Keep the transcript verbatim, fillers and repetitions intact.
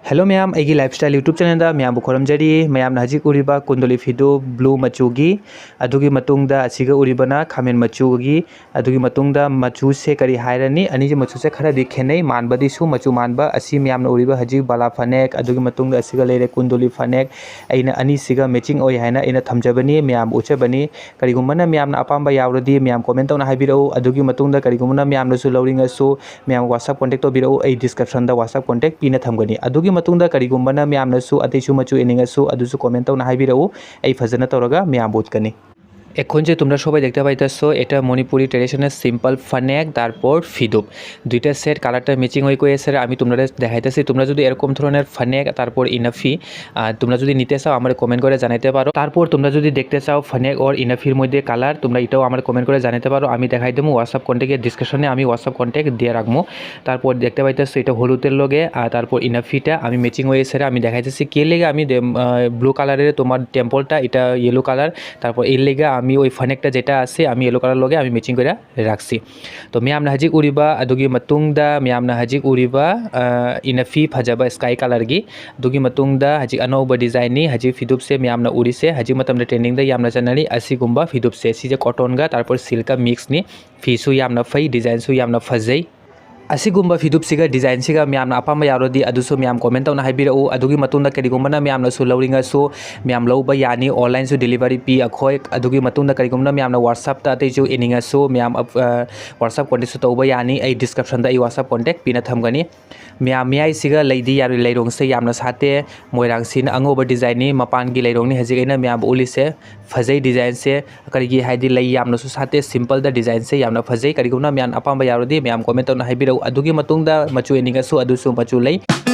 Hello ꯃꯌꯥꯝ, ꯑꯩꯒꯤ Lifestyle YouTube channelꯗ ꯃꯌꯥꯝꯕꯨ ꯈꯨꯔꯨꯝꯖꯔꯤ꯫ ꯃꯌꯥꯝꯅ ꯍꯧꯖꯤꯛ ꯎꯔꯤꯕ ꯀꯨꯟꯗꯣꯂꯤ ꯐꯤꯗꯨ blue ꯃꯆꯨꯒꯤ, ꯑꯗꯨꯒꯤ ꯃꯇꯨꯡꯗ ꯑꯁꯤꯒ ꯎꯔꯤꯕꯅ ꯈꯥꯃꯦꯟ ꯃꯆꯨꯒꯤ, ꯑꯗꯨꯒꯤ ꯃꯇꯨꯡꯗ ꯃꯆꯨꯁꯦ ꯀꯔꯤ ꯍꯥꯏꯔꯅꯤ, ꯑꯅꯤꯁꯤ ꯃꯆꯨꯁꯦ ꯈꯔꯗꯤ ꯈꯦꯠꯅꯩ, ꯃꯥꯟꯕꯗꯤꯁꯨ ꯃꯆꯨ ꯃꯥꯟꯕ꯫ ꯑꯁꯤ ꯃꯌꯥꯝꯅ ꯎꯔꯤꯕ ꯍꯧꯖꯤꯛ ꯕꯥꯂꯥ ꯐꯅꯦꯛ, ꯑꯗꯨꯒꯤ ꯃꯇꯨꯡꯗ ꯑꯁꯤꯒ ꯂꯩꯔꯦ ꯀꯨꯟꯗꯣꯂꯤ ꯐꯅꯦꯛ꯫ ꯑꯩꯅ ꯑꯅꯤꯁꯤꯒ matching ꯑꯣꯏ ꯍꯥꯏꯅ ꯑꯩꯅ ꯊꯝꯖꯕꯅꯤ, ꯃꯌꯥꯝꯕꯨ ꯎꯠꯆꯕꯅꯤ꯫ ꯀꯔꯤꯒꯨꯝꯕꯅ ꯃꯌꯥꯝꯅ ꯑꯄꯥꯝꯕ ꯌꯥꯎꯔꯗꯤ ꯃꯌꯥꯝ comment ꯇꯧꯅ ꯍꯥꯏꯕꯤꯔꯛꯎ꯫ ꯑꯗꯨꯒꯤ ꯃꯇꯨꯡꯗ ꯀꯔꯤꯒꯨꯝꯕꯅ ꯃꯌꯥꯝꯅꯁꯨ ꯂꯧꯅꯤꯡꯉꯁꯨ ꯃꯌꯥꯝ WhatsApp contact ꯇꯧꯕꯤꯔꯛꯎ, ꯑꯩ descriptionꯗ WhatsApp contact ꯄꯤꯅ ꯊꯝꯒꯅꯤ꯫ ꯑꯗꯨꯒꯤ ꯃꯇꯨꯡꯗ ꯀꯔꯤꯒꯨꯝꯕꯅ ꯃꯌꯥꯝꯅꯁꯨ ꯑꯇꯩꯁꯨ ꯃꯆꯨ ꯌꯦꯡꯅꯤꯡꯉꯁꯨ ꯑꯗꯨꯁꯨ comment ꯇꯧꯅ ꯍꯥꯏꯕꯤꯔꯛꯎ, ꯑꯩ ꯐꯖꯅ ꯇꯧꯔꯒ ꯃꯌꯥꯝꯕꯨ ꯎꯠꯀꯅꯤ꯫ এখন যে তোমরা সবাই দেখতে পাইতেছো, এটা মণিপুরি traditional simple ফনেক, তারপর ফিদুপ, দুইটা সেট কালারটা ম্যাচিং হয়ে কই আছে। আমি তোমরা দেখাইতেছি, তোমরা যদি এরকম ধরনের ফনেক, তারপর ইনাফি, আহ, তোমরা যদি নিতে চাও, আমার কমেন্ট করে জানাইতে পারো। তারপর তোমরা যদি দেখতে চাও ফনেক ওর ইনাফির মধ্যে কালার, তোমরা এটাও আমার কমেন্ট করে জানাইতে পারো, আমি দেখাই দেবো। WhatsApp কন্ট্যাক্টে, ডিসক্রিপশনে আমি WhatsApp কন্ট্যাক্ট দিয়ে রাখবো। তারপর দেখতে পাইতেছো, এটা হলুদের লগে, আর তারপর ইনাফিটা আমি ম্যাচিং হয়ে আছে, আমি দেখাইতেছি। কে লেগে আমি ব্লু কালারের তোমার টেম্পলটা, এটা ইয়েলো কালার, তারপর এর লেগে আমি ওই ফনেকটা যেটা আছে, আমি ইয়েলো কালার লগে আমি ম্যাচিং করে রাখছি। তো ꯃꯌꯥꯝꯅ ꯍꯧꯖꯤꯛ ꯎꯔꯤꯕ, ꯑꯗꯨꯒꯤ ꯃꯇꯨꯡꯗ ꯃꯌꯥꯝꯅ ꯍꯧꯖꯤꯛ ꯎꯔꯤꯕ, ꯑ, ꯏꯅꯐꯤ ꯐꯖꯕ sky colourꯒꯤ, ꯑꯗꯨꯒꯤ ꯃꯇꯨꯡꯗ ꯍꯧꯖꯤꯛ ꯑꯅꯧꯕ designꯅꯤ ꯍꯧꯖꯤꯛ ꯐꯤꯗꯨꯞꯁꯦ ꯃꯌꯥꯝꯅ ꯎꯔꯤꯁꯦ꯫ ꯍꯧꯖꯤꯛ ꯃꯇꯝꯗ trendingꯗ ꯌꯥꯝꯅ ꯆꯠꯅꯔꯤ ꯑꯁꯤꯒꯨꯝꯕ ꯐꯤꯗꯨꯞꯁꯦ꯫ ꯁꯤꯁꯦ cottonꯒ ꯇꯥꯔꯄꯣꯔ silkꯀ mixꯅꯤ꯫ ꯐꯤꯁꯨ ꯌꯥꯝꯅ ꯐꯩ, designꯁꯨ ꯌꯥꯝꯅ ꯐꯖꯩ꯫ ꯑꯁꯤꯒꯨꯝꯕ ꯐꯤꯗꯨꯞꯁꯤꯒ designꯁꯤꯒ ꯃꯌꯥꯝꯅ ꯑꯄꯥꯝꯕ ꯌꯥꯎꯔꯗꯤ ꯑꯗꯨꯁꯨ ꯃꯌꯥꯝ comment ꯇꯧꯅ ꯍꯥꯏꯕꯤꯔꯛꯎ꯫ ꯑꯗꯨꯒꯤ ꯃꯇꯨꯡꯗ ꯀꯔꯤꯒꯨꯝꯕꯅ ꯃꯌꯥꯝꯅꯁꯨ ꯂꯧꯅꯤꯡꯉꯁꯨ ꯃꯌꯥꯝ ꯂꯧꯕ ꯌꯥꯅꯤ, onlineꯁꯨ delivery ꯄꯤ ꯑꯩꯈꯣꯏ꯫ ꯑꯗꯨꯒꯤ ꯃꯇꯨꯡꯗ ꯀꯔꯤꯒꯨꯝꯕꯅ ꯃꯌꯥꯝꯅ WhatsAppꯇ ꯑꯇꯩꯁꯨ ꯏꯅꯤꯡꯉꯁꯨ ꯃꯌꯥꯝ, ꯑ, WhatsApp contactꯁꯨ ꯇꯧꯕ ꯌꯥꯅꯤ꯫ ꯑꯩ descriptionꯗ ꯑꯩ WhatsApp contact ꯄꯤꯅ ꯊꯝꯒꯅꯤ꯫ ꯃꯌꯥꯝ ꯃꯌꯥꯏꯁꯤꯒ ꯂꯩꯗꯤ ꯌꯥꯔꯣꯏ, ꯂꯩꯔꯣꯡꯁꯦ ꯌꯥꯝꯅ ꯁꯥꯠꯇꯦ꯫ ꯃꯣꯏꯔꯥꯡꯁꯤꯅ ꯑꯉꯧꯕ designꯅꯤ, ꯃꯄꯥꯟꯒꯤ ꯂꯩꯔꯣꯡꯅꯤ ꯍꯧꯖꯤꯛ ꯑꯩꯅ ꯃꯌꯥꯝꯕꯨ ꯎꯠꯂꯤꯁꯦ꯫ ꯐꯖꯩ designꯁꯦ, ꯀꯔꯤꯒꯤ ꯍꯥꯏꯗꯤ ꯂꯩ ꯌꯥꯝꯅꯁꯨ ꯁꯥꯠꯇꯦ, simpleꯗ designꯁꯦ ꯌꯥꯝꯅ ꯐꯖꯩ꯫ ꯀꯔꯤꯒꯨꯝꯕ ꯃꯌꯥꯝ ꯑꯄꯥꯝꯕ ꯌꯥꯎꯔꯗꯤ ꯃꯌꯥꯝ comment ꯇꯧꯅ ꯍꯥꯏꯕꯤꯔꯛꯎ꯫ ꯑꯗꯨꯒꯤ ꯃꯇꯨꯡꯗ ꯃꯆꯨ ꯌꯦꯡꯅꯤꯡꯉꯁꯨ ꯑꯗꯨꯁꯨ ꯃꯆꯨ ꯂꯩ꯫